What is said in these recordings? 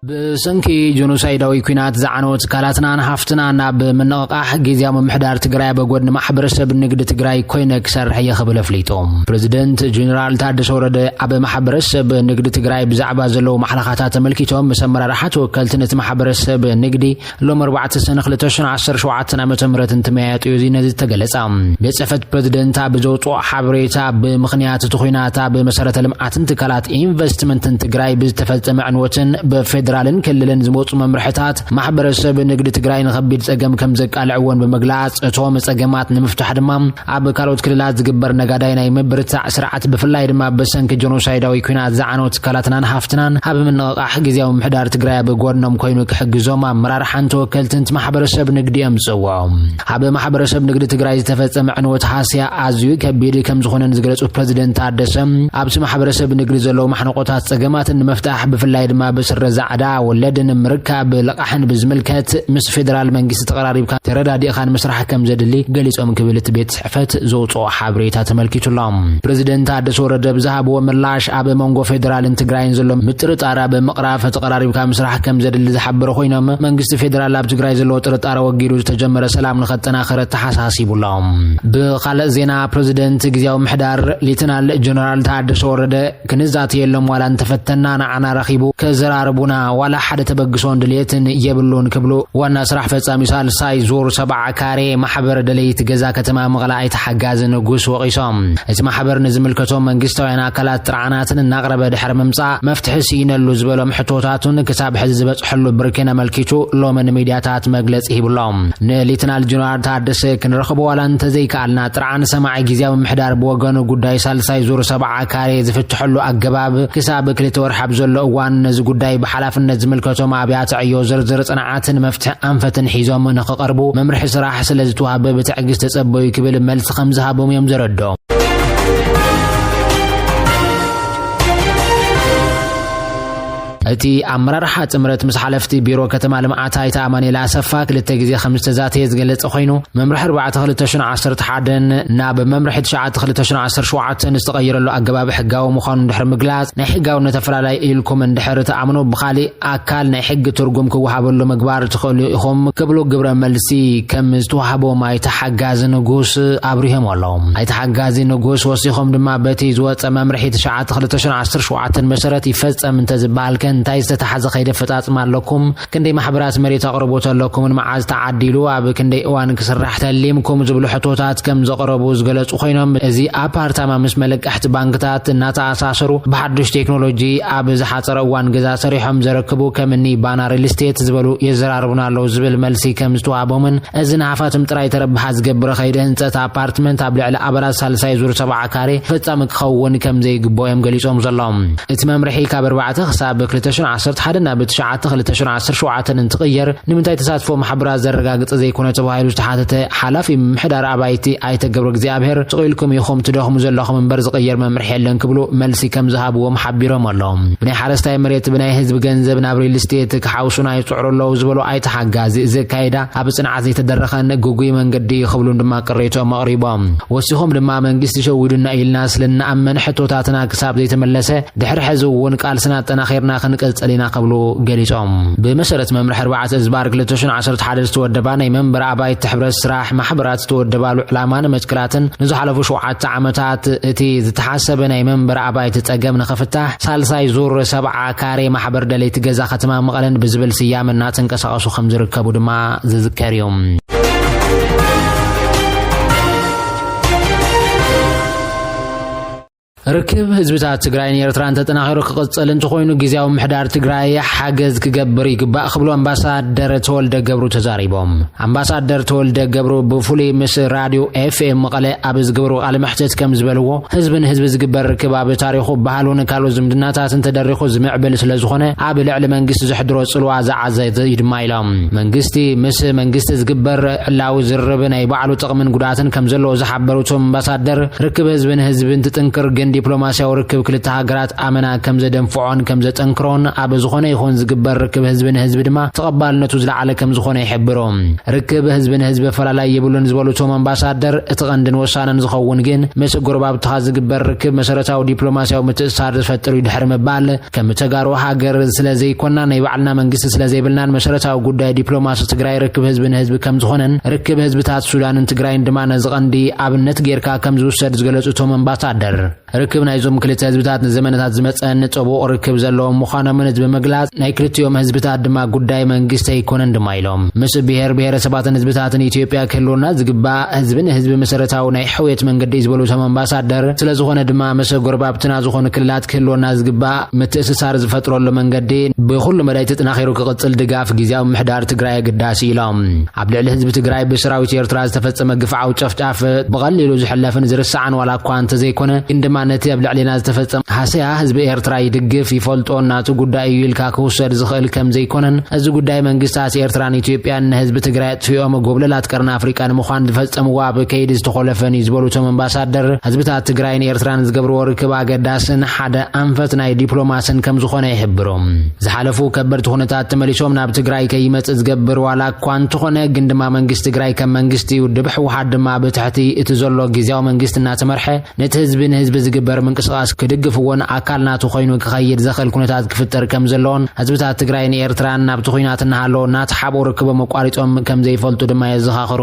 ብሰንኪ ጆኖሳይዳዊ ኲናት ዝዓነወ ትካላትናን ሃፍትናን ናብ ምንቕቓሕ፣ ግዝያዊ ምምሕዳር ትግራይ ኣብ ጎድኒ ማሕበረሰብ ንግዲ ትግራይ ኮይነ ክሰርሕ እየ ክብል ኣፍሊጡ። ፕሬዚደንት ጀኔራል ታደሰ ወረደ ኣብ ማሕበረሰብ ንግዲ ትግራይ ብዛዕባ ዘለዉ ማሕለኻታት ተመልኪቶም ምስ ኣመራርሓ ተወከልትን እቲ ማሕበረሰብ ንግዲ ሎም ኣርባዕተ ሰነ ክልተ ሽሕን ዓሰርተ ሸውዓተን ዓመተ ምህረት እንትመያየጡ እዩ እዚ ነዚ ዝተገለጸ። ቤት ጽሕፈት ፕሬዚደንት ኣብ ዘውጽኦ ሓበሬታ፣ ብምኽንያት እቲ ኲናት ኣብ መሰረተ ልምዓትን ትካላት ኢንቨስትመንትን ትግራይ ብዝተፈጸመ ዕንወትን ብፌደራልን ክልልን ዝመጹ መምርሕታት ማሕበረሰብ ንግዲ ትግራይ ንኸቢድ ጸገም ከም ዘቃልዕዎን ብምግላጽ፣ እቶም ጸገማት ንምፍታሕ ድማ ኣብ ካልኦት ክልላት ዝግበር ነጋዳይ ናይ ምብርታዕ ስርዓት፣ ብፍላይ ድማ ብሰንኪ ጀኖሳይዳዊ ኲናት ዝዓነው ትካላትናን ሃፍትናን ኣብ ምንቕቓሕ፣ ግዝያዊ ምምሕዳር ትግራይ ኣብ ጎድኖም ኮይኑ ክሕግዞም ኣመራርሓን ተወከልትን እቲ ማሕበረሰብ ንግዲ የምጽእዎ። ኣብ ማሕበረሰብ ንግዲ ትግራይ ዝተፈጸመ ዕንወት ሃስያ ኣዝዩ ከቢድ ከም ዝኾነን ዝገለጹ ፕሬዚደንት ታደሰ፣ ኣብቲ ማሕበረሰብ ንግዲ ዘለዉ ማሕነቆታት ጸገማትን ንምፍታሕ፣ ብፍላይ ድማ ብስረ ዛዕዳ ወለድን ምርካብ ልቓሕን ብዝምልከት ምስ ፌደራል መንግስቲ ተቐራሪብካ ተረዳዲእካ ንምስራሕ ከም ዘድሊ ገሊጾም ክብል እቲ ቤት ጽሕፈት ዘውጽኦ ሓበሬታ ተመልኪቱ ኣሎ። ፕሬዚደንት ታደሰ ወረደ ብዝሃብዎ ምላሽ፣ ኣብ መንጎ ፌደራልን ትግራይን ዘሎ ምጥርጣር ኣብ ምቕራፍ ተቐራሪብካ ምስራሕ ከም ዘድሊ ዝሓበሩ ኮይኖም፣ መንግስቲ ፌደራል ኣብ ትግራይ ዘለዎ ጥርጣረ ወጊዱ ዝተጀመረ ሰላም ንኸጠናኽር ተሓሳሲቡ ኣሎ። ብኻልእ ዜና፣ ፕሬዚደንት ግዝያዊ ምምሕዳር ሌተናል ጀነራል ታደሰ ወረደ፣ ክንዛተየሎም ዋላ እንተፈተና ንዓና ረኺቡ ከዘራርቡና ዋላ ሓደ ተበግሶን ድልየትን የብሉን ክብሉ ዋና ስራሕ ፈጻሚ ሳልሳይ ዙር ሰብዓ ካሬ ማሕበር ደለይቲ ገዛ ከተማ መቐለ ኣይተ ሓጋዚ ንጉስ ወቒሶም። እቲ ማሕበር ንዝምልከቶም መንግስታውያን ኣካላት ጥርዓናትን እናቕረበ ድሕሪ ምምጻእ፣ መፍትሒ ስኢነሉ ዝበሎም ሕቶታቱን ክሳብ ሕዚ ዝበጽሐሉ ብርኪን ኣመልኪቱ ሎሚ ንሚድያታት መግለጺ ሂቡሎም። ንሌተናል ጀነራል ታደሰ ክንረኽቦ ዋላ እንተዘይከኣልና፣ ጥርዓን ሰማዒ ግዝያዊ ምምሕዳር ብወገኑ ጉዳይ ሳልሳይ ዙር ሰብዓ ካሬ ዝፍትሐሉ ኣገባብ ክሳብ ክልተ ወርሒ ኣብ ዘሎ እዋን ነዚ ጉዳይ ብሓላፍነት ዝምልከቶም ኣብያተ ዕዮ ዝርዝር ጽንዓትን መፍትሒ ኣንፈትን ሒዞም ንኽቐርቡ መምርሒ ስራሕ ስለ ዝተዋህበ ብትዕግስቲ ተጸበዩ ክብል መልሲ ከም ዝሃቦም እዮም ዘረድኦም። እቲ ኣመራርሓ ጥምረት ምስ ሓለፍቲ ቢሮ ከተማ ልምዓት ኣይተ ኣማኑኤል ኣሰፋ ክልተ ግዜ ከም ዝተዛተየ ዝገለጸ ኮይኑ፣ መምርሒ ኣርባዕተ ክልተ ሽሕን ዓሰርተ ሓደን ናብ መምርሒ ትሽዓተ ክልተ ሽሕን ዓሰርተ ሸውዓተን ዝተቐየረሉ ኣገባብ ሕጋዊ ምዃኑ እንድሕሪ ምግላጽ፣ ናይ ሕጋውነት ኣፈላላይ ኢልኩም እንድሕሪ ትኣምኑ፣ ብኻሊእ ኣካል ናይ ሕጊ ትርጉም ክወሃበሉ ምግባር ትኽእሉ ኢኹም ክብሉ ግብረ መልሲ ከም ዝተዋህቦም ኣይተ ሓጋዚ ንጉስ ኣብሪሆም ኣለዉ። ኣይተ ሓጋዚ ንጉስ ወሲኾም ድማ፣ በቲ ዝወጸ መምርሒ ትሽዓተ ክልተ ሽሕን ዓሰርተ ሸውዓተን መሰረት ይፈጸም እንተዝበሃል ከ እንታይ ዝተታሕዘ ከይዲ ኣፈጻጽማ ኣለኩም? ክንደይ ማሕበራት መሬት ኣቕርቦት ኣለኩምን መዓዝ ተዓዲሉ ኣብ ክንደይ እዋን ክስራሕ ተሊምኩም ዝብሉ ሕቶታት ከም ዘቕረቡ ዝገለጹ ኮይኖም፣ እዚ ኣፓርታማ ምስ መለቃሕቲ ባንክታት እናተኣሳሰሩ ብሓዱሽ ቴክኖሎጂ ኣብ ዝሓጸረ እዋን ገዛ ሰሪሖም ዘረክቡ ከም እኒ ባና ሪል ስቴት ዝበሉ የዘራርቡና ኣለዉ ዝብል መልሲ ከም ዝተዋህቦምን፣ እዚ ንሃፋትም ጥራይ ተረባሓ ዝገብር ከይዲ ህንጸት ኣፓርትመንት ኣብ ልዕሊ ኣባላት ሳልሳይ ዙር ሰብዓ ካሬ ፈጻሚ ክኸውን ከም ዘይግብኦ እዮም ገሊጾም ዘለዉ። እቲ መምርሒ ካብ ኣርባዕተ ክሳብ ክልተ ሽሕን ዓሰርተ ሓደን ናብ ትሽዓተ ክልተ ሽሕን ዓሰርተ ሸውዓተን እንትቕየር፣ ንምንታይ ተሳትፎ ማሕበራት ዘረጋግጽ ዘይኮነ ተባሂሉ ዝተሓተተ ሓላፊ ምምሕዳር ኣባይቲ ኣይተ ገብረ እግዚኣብሔር፣ ስቕ ኢልኩም ኢኹም ትደኽሙ ዘለኹም እምበር ዝቕየር መምርሒ የለን ክብሉ መልሲ ከም ዝሃብዎም ሓቢሮም ኣለዉ። ብናይ ሓረስታይ መሬት ብናይ ህዝቢ ገንዘብ ናብ ሪል ስቴት ክሓውሱና ይጽዕሩ ኣለዉ ዝበሉ ኣይተ ሓጋዚ፣ እዚ ኣካይዳ ኣብ ጽንዓት ዘይተደረኸን ግጉይ መንገዲ እዩ ክብሉን ድማ ቅሬትኦም ኣቕሪቦም። ወሲኾም ድማ መንግስቲ ሸዊዱና ኢልና ስለ እንኣምን ሕቶታትና ክሳብ ዘይተመለሰ ድሕሪ ሕዚ እውን ቃልስና ኣጠናኺርና ክንቅጽል ኢና ክብሉ ገሊጾም። ብመሰረት መምርሒ ኣርባዕተ እዝባር ክልተ ሽሕን ዓሰርተ ሓደን ዝተወደባ ናይ መንበሪ ኣባይቲ ሕብረት ስራሕ ማሕበራት ዝተወደባሉ ዕላማን መትከላትን ንዝሓለፉ ሸውዓተ ዓመታት እቲ ዝተሓሰበ ናይ መንበሪ ኣባይቲ ጸገም ንኽፍታሕ ሳልሳይ ዙር ሰብዓ ካሬ ማሕበር ደለይቲ ገዛ ከተማ መቐለን ብዝብል ስያመ እናተንቀሳቐሱ ከም ዝርከቡ ድማ ዝዝከር እዩ። ርክብ ህዝብታት ትግራይን ኤርትራን ተጠናኺሩ ክቕጽል እንተኾይኑ፣ ግዝያዊ ምምሕዳር ትግራይ ሓገዝ ክገብር ይግባእ ክብሉ ኣምባሳደር ተወልደ ገብሩ ተዛሪቦም። ኣምባሳደር ተወልደ ገብሩ ብፍሉይ ምስ ራድዮ ኤፍ ኤም መቐለ ኣብ ዝገበሩ ቃለ መሕትት ከም ዝበልዎ፣ ህዝቢ ንህዝቢ ዝግበር ርክብ ኣብ ታሪኹ፣ ባህሉን ካልኦት ዝምድናታትን ተደሪኹ ዝምዕብል ስለ ዝኾነ፣ ኣብ ልዕሊ መንግስቲ ዘሕድሮ ጽልዋ ዝዓዘዘ እዩ ድማ ኢሎም። መንግስቲ ምስ መንግስቲ ዝግበር ዕላዊ ዝርርብ ናይ ባዕሉ ጥቕምን ጉድኣትን ከም ዘለዎ ዝሓበሩ እቶም ኣምባሳደር፣ ርክብ ህዝቢ ንህዝቢ እንትጥንክር ግን ዲፕሎማስያዊ ርክብ ክልተ ሃገራት ኣመና ከም ዘደንፍዖን ከም ዘጠንክሮን፣ ኣብ ዝኾነ ይኹን ዝግበር ርክብ ህዝቢ ንህዝቢ ድማ ተቐባልነቱ ዝለዓለ ከም ዝኾነ ይሕብሩ። ርክብ ህዝቢ ንህዝቢ ኣፈላላይ የብሉን ዝበሉ እቶም ኣምባሳደር፣ እቲ ቀንድን ወሳንን ዝኸውን ግን ምስ ጎረባብትኻ ዝግበር ርክብ መሰረታዊ ዲፕሎማስያዊ ምትእስሳር ዝፈጥር እዩ ድሕሪ ምባል፣ ከም ተጋሩ ሃገር ስለ ዘይኮና፣ ናይ ባዕልና መንግስቲ ስለ ዘይብልናን፣ መሰረታዊ ጉዳይ ዲፕሎማሲ ትግራይ ርክብ ህዝቢ ንህዝቢ ከም ዝኾነን፣ ርክብ ህዝብታት ሱዳንን ትግራይን ድማ ነዚ ቀንዲ ኣብነት ጌርካ ከም ዝውሰድ ዝገለጹ እቶም ኣምባሳደር፣ ርክብ ናይዞም ክልተ ህዝብታት ንዘመናታት ዝመጸን ጽቡቕ ርክብ ዘለዎም ምዃኖምን እዚ ብምግላጽ፣ ናይ ክልቲኦም ህዝብታት ድማ ጉዳይ መንግስቲ ኣይኮነን ድማ ኢሎም። ምስ ብሔር ብሔረሰባትን ህዝብታትን ኢትዮጵያ ክህልወና ዝግባእ ህዝቢ ንህዝቢ መሰረታዊ ናይ ሕውየት መንገዲ እዩ ዝበሉ እቶም ኣምባሳደር፣ ስለ ዝኾነ ድማ ምስ ጎረባብትና ዝኾኑ ክልላት ክህልወና ዝግባእ ምትእስሳር ዝፈጥረሉ መንገዲ ብኹሉ መዳይ ተጠናኺሩ ክቕጽል ድጋፍ ግዝያዊ ምምሕዳር ትግራይ ኣገዳሲ ኢሎም። ኣብ ልዕሊ ህዝቢ ትግራይ ብሰራዊት ኤርትራ ዝተፈጸመ ግፍዓዊ ጨፍጫፍ ብቐሊሉ ዝሕለፍን ዝርሳዕን ዋላ እኳ እንተዘይኮነ፣ ግን ድማ ነቲ ኣብ ልዕሌና ዝተፈጸመ ሃሰያ ህዝቢ ኤርትራ ይድግፍ፣ ይፈልጦ፣ ናቱ ጉዳይ እዩ ኢልካ ክውሰድ ዝኽእል ከም ዘይኮነን፣ እዚ ጉዳይ መንግስታት ኤርትራን ኢትዮጵያን ንህዝቢ ትግራይ ኣጥፊኦም ጎብለላት ቀርኒ ኣፍሪቃ ንምዃን ዝፈጸምዎ ኣብ ከይዲ ዝተኾለፈን እዩ ዝበሉ እቶም ኣምባሳደር፣ ህዝብታት ትግራይን ኤርትራን ዝገብርዎ ርክብ ኣገዳስን ሓደ ኣንፈት ናይ ዲፕሎማስን ከም ዝኾነ ይሕብሩ። ዝሓለፉ ከበድቲ ኩነታት ተመሊሶም ናብ ትግራይ ከይመጽእ ዝገብር ዋላ እኳ እንተኾነ፣ ግን ድማ መንግስቲ ትግራይ ከም መንግስቲ፣ ውድብ ህወሓት ድማ ብትሕቲ እቲ ዘሎ ግዝያዊ መንግስቲ እናተመርሐ ነቲ ህዝቢ ንህዝቢ ዝግበር ምንቅስቓስ ክድግፍዎን ኣካል ናቱ ኮይኑ ክኸይድ ዘኽእል ኩነታት ክፍጠር ከም ዘለዎን፣ ህዝብታት ትግራይን ኤርትራን ናብቲ ኲናት እናሃለወ እናተሓብኡ ርክቦም ኣቋሪጾም ከም ዘይፈልጡ ድማ የዘኻኽሩ።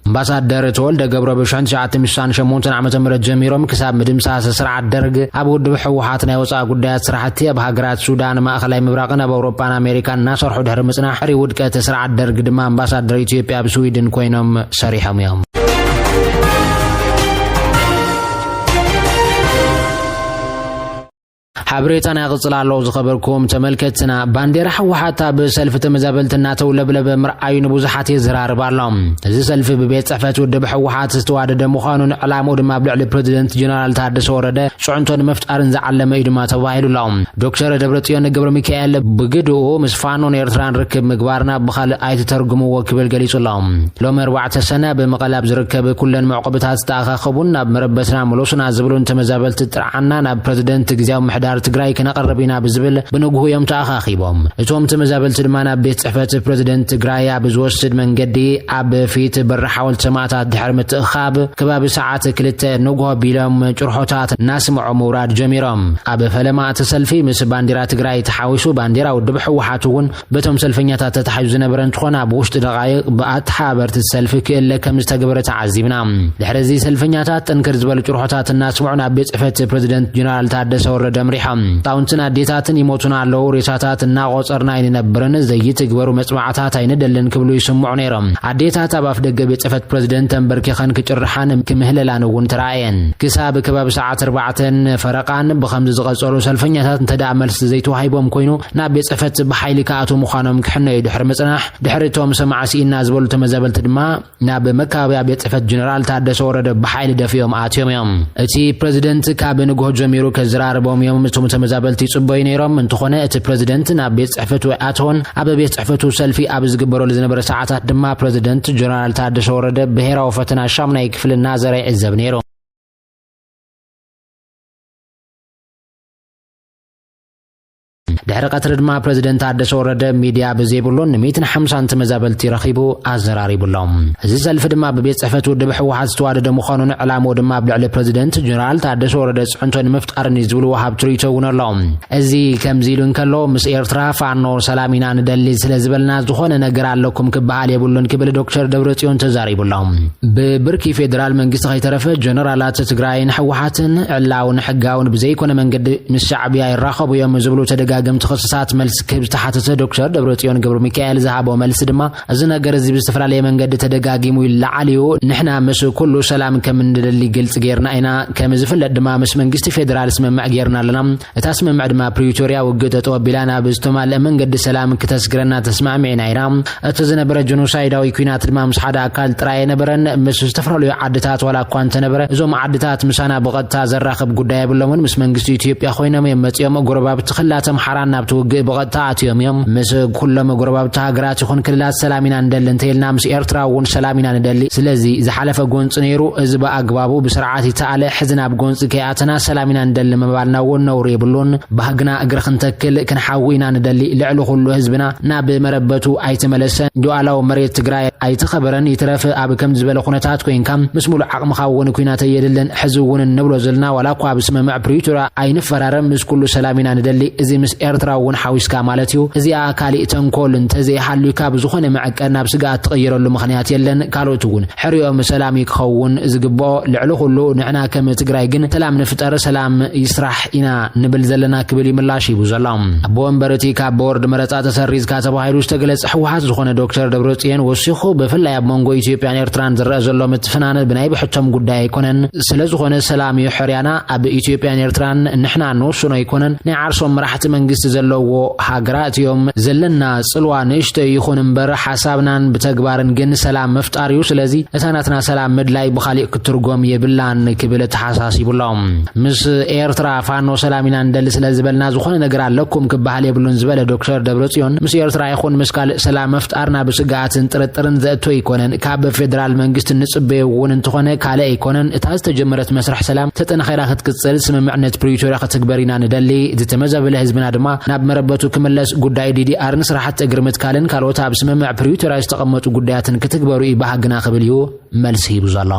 ኣምባሳደር ተወልደ ገብረ ብሽሕን ትሽዓተ ሚእቲ ስሳን ሸሞንተን ዓመተ ምህረት ጀሚሮም ክሳብ ምድምሳስ ስርዓት ደርግ ኣብ ውድብ ህወሓት ናይ ወፃኢ ጉዳያት ስራሕቲ ኣብ ሃገራት ሱዳን፣ ማእኸላይ ምብራቕን ኣብ ኣውሮጳን ኣሜሪካን እናሰርሑ ድሕሪ ምፅናሕ፣ ድሕሪ ውድቀት ስርዓት ደርግ ድማ ኣምባሳደር ኢትዮጵያ ኣብ ስዊድን ኮይኖም ሰሪሖም እዮም። ሓበሬታና ይቕጽል ኣሎ። ዝኸበርኩም ተመልከትና፣ ባንዴራ ህወሓት ኣብ ሰልፊ ተመዛበልቲ እናተውለብለበ ምርኣዩ ንብዙሓት የዘራርብ ኣሎ። እዚ ሰልፊ ብቤት ጽሕፈት ውድብ ህወሓት ዝተዋደደ ምዃኑን ዕላምኡ ድማ ኣብ ልዕሊ ፕሬዚደንት ጀነራል ታደሰ ወረደ ጽዕንቶ ንምፍጣርን ዝዓለመ እዩ ድማ ተባሂሉ ኣሎ። ዶክተር ደብረጽዮን ገብረ ሚካኤል ብግድኡ፣ ምስ ፋኖን ኤርትራን ርክብ ምግባርና ብኻልእ ኣይትተርጉምዎ ክብል ገሊጹ ኣሎ። ሎሚ ኣርባዕተ ሰነ ኣብ መቐለ ኣብ ዝርከብ ኩለን መዕቆብታት ዝተኣኻኸቡን ናብ መረበትና ምለሱና ዝብሉን ተመዛበልቲ ጥርዓና ናብ ፕረዚደንት ግዝያዊ ምሕዳር ትግራይ ክነቕርብ ኢና ብዝብል ብንግሁ እዮም ተኣኻኺቦም። እቶም ተመዛበልቲ ድማ ናብ ቤት ጽሕፈት ፕረዚደንት ትግራይ ኣብ ዝወስድ መንገዲ ኣብ ፊት በሪ ሓወልቲ ሰማእታት ድሕሪ ምትእኻብ ከባቢ ሰዓት ክልተ ንግሆ ቢሎም ጭርሖታት እናስምዑ ምውራድ ጀሚሮም። ኣብ ፈለማ እቲ ሰልፊ ምስ ባንዲራ ትግራይ ተሓዊሱ ባንዲራ ውድብ ህወሓት እውን በቶም ሰልፈኛታት ተታሒዙ ዝነበረ እንትኾን፣ ኣብ ውሽጢ ደቓይቕ ብኣተሓባበርቲ ሰልፊ ክእለ ከም ዝተገበረ ተዓዚብና። ድሕሪ እዚ ሰልፈኛታት ጥንክር ዝበሉ ጭርሖታት እናስምዑ ናብ ቤት ጽሕፈት ፕረዚደንት ጀነራል ታደሰ ወረደ ኣምሪሖም። ህፃውንትን ኣዴታትን ይሞቱና ኣለዉ፣ ሬሳታት እናቖጸርና ኣይንነብርን፣ ዘይትግበሩ መጽዋዕታት ኣይንደልን ክብሉ ይስምዑ ነይሮም። ኣዴታት ኣብ ኣፍ ደገ ቤት ጽሕፈት ፕረዚደንት ተንበርኪኸን ክጭርሓን ክምህለላን እውን ተራእየን። ክሳብ ከባቢ ሰዓት ኣርባዕተን ፈረቓን ብኸምዚ ዝቐጸሉ ሰልፈኛታት እንተ ደኣ መልሲ ዘይተዋሂቦም ኮይኑ፣ ናብ ቤት ጽሕፈት ብሓይሊ ክኣትዉ ምዃኖም ክሕነዩ ድሕሪ ምጽናሕ፣ ድሕሪ እቶም ሰማዕ ስኢና ዝበሉ ተመዛበልቲ ድማ ናብ መካበብያ ቤት ጽሕፈት ጀነራል ታደሰ ወረደ ብሓይሊ ደፊኦም ኣትዮም እዮም። እቲ ፕረዚደንት ካብ ንግሆ ጀሚሩ ከዘራርቦም እዮም እቶም ተመዛበልቲ ይጽበዩ ነይሮም። እንተኾነ እቲ ፕረዚደንት ናብ ቤት ጽሕፈቱ ኣይኣተወን። ኣብ ቤት ጽሕፈቱ ሰልፊ ኣብ ዝግበረሉ ዝነበረ ሰዓታት ድማ ፕረዚደንት ጀነራል ታደሰ ወረደ ብሄራዊ ፈተና ሻምናይ ክፍሊ እናዘረ ይዕዘብ ነይሩ። ድሕሪ ቀትሪ ድማ ፕረዚደንት ታደሰ ወረደ ሚድያ ብዘይብሉን ንሚእትን ሓምሳን ተመዛበልቲ ረኺቡ ኣዘራሪቡሎም። እዚ ሰልፊ ድማ ብቤት ጽሕፈት ውድብ ህወሓት ዝተዋደደ ምዃኑን ዕላምኡ ድማ ኣብ ልዕሊ ፕረዚደንት ጀነራል ታደሰ ወረደ ጽዕንቶ ንምፍጣርን እዩ ዝብል ወሃብ ትርኢቶ እውን ኣሎ። እዚ ከምዚ ኢሉ እንከሎ፣ ምስ ኤርትራ ፋኖ ሰላም ኢና ንደሊ ስለ ዝበልና ዝኾነ ነገር ኣለኩም ክበሃል የብሉን ክብል ዶክተር ደብረጽዮን ተዛሪቡ ኣሎ። ብብርኪ ፌደራል መንግስቲ ከይተረፈ ጀነራላት ትግራይን ህወሓትን ዕላውን ሕጋውን ብዘይኮነ መንገዲ ምስ ሻዕብያ ይራኸቡ እዮም ዝብሉ ተደጋገምቲ ክስታት መልሲ ክህብ ዝተሓተተ ዶክተር ደብረጽዮን ገብረ ሚካኤል ዝሃቦ መልሲ ድማ፣ እዚ ነገር እዚ ብዝተፈላለየ መንገዲ ተደጋጊሙ ይለዓል እዩ። ንሕና ምስ ኩሉ ሰላም ከም እንደሊ ግልጽ ጌርና ኢና። ከም ዝፍለጥ ድማ ምስ መንግስቲ ፌደራል ስምምዕ ጌርና ኣለና። እታ ስምምዕ ድማ ፕሪቶርያ ውግእ ጠጠው ኣቢላ ናብ ዝተማልአ መንገዲ ሰላም ክተስግረና ተስማዕሚዕና ኢና። እቲ ዝነበረ ጀኖሳይዳዊ ኲናት ድማ ምስ ሓደ ኣካል ጥራይ ኣይነበረን፣ ምስ ዝተፈላለዩ ዓድታት ዋላ እኳ እንተነበረ፣ እዞም ዓድታት ምሳና ብቐጥታ ዘራኽብ ጉዳይ የብሎምን። ምስ መንግስቲ ኢትዮጵያ ኮይኖም እዮም መጺኦም። ጎረባብቲ ክልላት ኣምሓራ ናብቲ ውግእ ብቐጥታ ኣትዮም እዮም። ምስ ኩሎም ጎረባብቲ ሃገራት ይኹን ክልላት ሰላም ኢና ንደሊ እንተኢልና፣ ምስ ኤርትራ እውን ሰላም ኢና ንደሊ። ስለዚ ዝሓለፈ ጎንፂ ነይሩ፣ እዚ ብኣግባቡ ብስርዓት ይተኣለ። ሕዚ ናብ ጎንፂ ከይኣተና ሰላም ኢና ንደሊ ምባልና እውን ነውሪ የብሉን። ባህግና እግሪ ክንተክል ክንሓዊ ኢና ንደሊ። ልዕሊ ኩሉ ህዝብና ናብ መረበቱ ኣይተመለሰን። ሉዓላዊ መሬት ትግራይ ኣይተኸበረን። ይትረፍ ኣብ ከም ዝበለ ኩነታት ኮይንካ ምስ ሙሉእ ዓቕምኻ እውን ኩናት የድልን። ሕዚ እውን እንብሎ ዘለና ዋላ እኳ ኣብ ስምምዕ ፕሪቶርያ ኣይንፈራረም፣ ምስ ኩሉ ሰላም ኢና ንደሊ። እዚ ምስ ኤርትራ እውን ሓዊስካ ማለት እዩ። እዚኣ ካሊእ ተንኮል እንተዘይሃልዩካ ብዝኾነ መዐቀን ናብ ስግኣት ትቕይረሉ ምኽንያት የለን። ካልኦት እውን ሕሪኦም ሰላም እዩ ክኸውን ዝግብኦ። ልዕሊ ኩሉ ንሕና ከም ትግራይ ግን ሰላም ንፍጠር፣ ሰላም ይስራሕ ኢና ንብል ዘለና ክብል እዩ ምላሽ ሂቡ ዘሎ። ኣቦ ወንበር እቲ ካብ ቦርድ መረፃ ተሰሪዝካ ተባሂሉ ዝተገለጸ ህወሓት ዝኾነ ዶክተር ደብረጽዮን ወሲኹ፣ ብፍላይ ኣብ መንጎ ኢትዮጵያን ኤርትራን ዝረአ ዘሎ ምትፍናን ብናይ ብሕቶም ጉዳይ ኣይኮነን። ስለ ዝኾነ ሰላም እዩ ሕርያና። ኣብ ኢትዮጵያን ኤርትራን ንሕና ንወስኖ ኣይኮነን። ናይ ዓርሶም መራሕቲ መንግስቲ ዘለዎ ሃገራት እዮም። ዘለና ጽልዋ ንእሽቶ ይኹን እምበር ሓሳብናን ብተግባርን ግን ሰላም ምፍጣር እዩ። ስለዚ እታ ናትና ሰላም ምድላይ ብኻሊእ ክትርጎም የብላን ክብል ተሓሳሲቡ ኣሎ። ምስ ኤርትራ ፋኖ ሰላም ኢና ንደሊ ስለ ዝበልና ዝኾነ ነገር ኣለኩም ክበሃል የብሉን ዝበለ ዶክተር ደብረጽዮን፣ ምስ ኤርትራ ይኹን ምስ ካልእ ሰላም ምፍጣርና ብስግኣትን ጥርጥርን ዘእቶ ኣይኮነን። ካብ ፌደራል መንግስቲ ንጽበዮ እውን እንተኾነ ካልእ ኣይኮነን። እታ ዝተጀመረት መስርሕ ሰላም ተጠናኺራ ክትቅጽል ስምምዕነት ፕሪቶርያ ክትግበር ኢና ንደሊ። ዝተመዛበለ ህዝብና ድማ ናብ መረበቱ ክምለስ፣ ጉዳይ ዲዲኣርን ስራሕቲ እግሪ ምትካልን ካልኦት ኣብ ስምምዕ ፕሪቶርያ ዝተቐመጡ ጉዳያትን ክትግበሩ እዩ ባህግና ክብል እዩ መልሲ ሂቡ ዘሎ።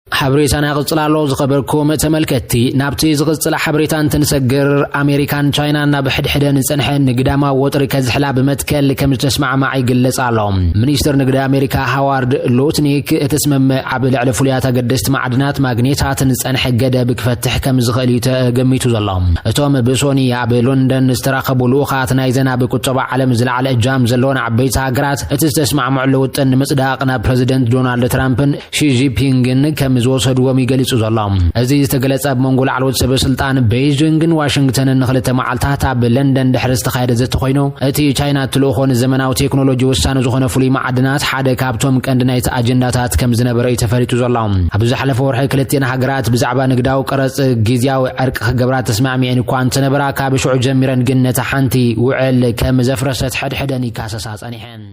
ሓበሬታና ይቕጽል ኣሎ። ዝኸበርኩም ተመልከትቲ፣ ናብቲ ዝቕጽል ሓበሬታ እንትንሰግር፣ ኣሜሪካን ቻይናን ናብ ሕድሕደን ዝጸንሐ ንግዳማዊ ወጥሪ ከዝሕላ ብመትከል ከም ዝተስማዕማዓ ይግለጽ ኣሎ። ሚኒስትር ንግዲ ኣሜሪካ ሃዋርድ ሉትኒክ፣ እቲ ስምምዕ ኣብ ልዕሊ ፍሉያት ኣገደስቲ ማዕድናት፣ ማግኔታትን ዝጸንሐ ገደብ ክፈትሕ ከም ዝኽእል እዩ ተገሚቱ ዘሎ። እቶም ብሶኒ ኣብ ሎንደን ዝተራኸቡ ልኡኻት ናይዘን ኣብ ቁጠባ ዓለም ዝለዓለ እጃም ዘለወን ዓበይቲ ሃገራት፣ እቲ ዝተስማዕምዕሉ ውጥን ንምጽዳቕ ናብ ፕረዚደንት ዶናልድ ትራምፕን ሺ ጂንፒንግን ከም ዝወሰድዎም ይገሊጹ ዘሎ። እዚ ዝተገለጸ ኣብ መንጎ ላዕለዎት ሰበ ስልጣን ቤይጂንግን ዋሽንግተንን ንኽልተ መዓልታት ኣብ ለንደን ድሕሪ ዝተኻየደ ዘተ ኮይኑ፣ እቲ ቻይና እትልእኾ ንዘመናዊ ቴክኖሎጂ ወሳኒ ዝኾነ ፍሉይ ማዕድናት ሓደ ካብቶም ቀንዲ ናይቲ ኣጀንዳታት ከም ዝነበረ እዩ ተፈሊጡ ዘሎ። ኣብ ዝሓለፈ ወርሒ ክልቲኤን ሃገራት ብዛዕባ ንግዳዊ ቀረጽ ግዝያዊ ዕርቂ ክገብራ ተስማዕሚዐን እኳ እንተነበራ፣ ካብ ሽዑ ጀሚረን ግን ነታ ሓንቲ ውዕል ከም ዘፍረሰት ሕድሕደን ይካሰሳ ጸኒሐን።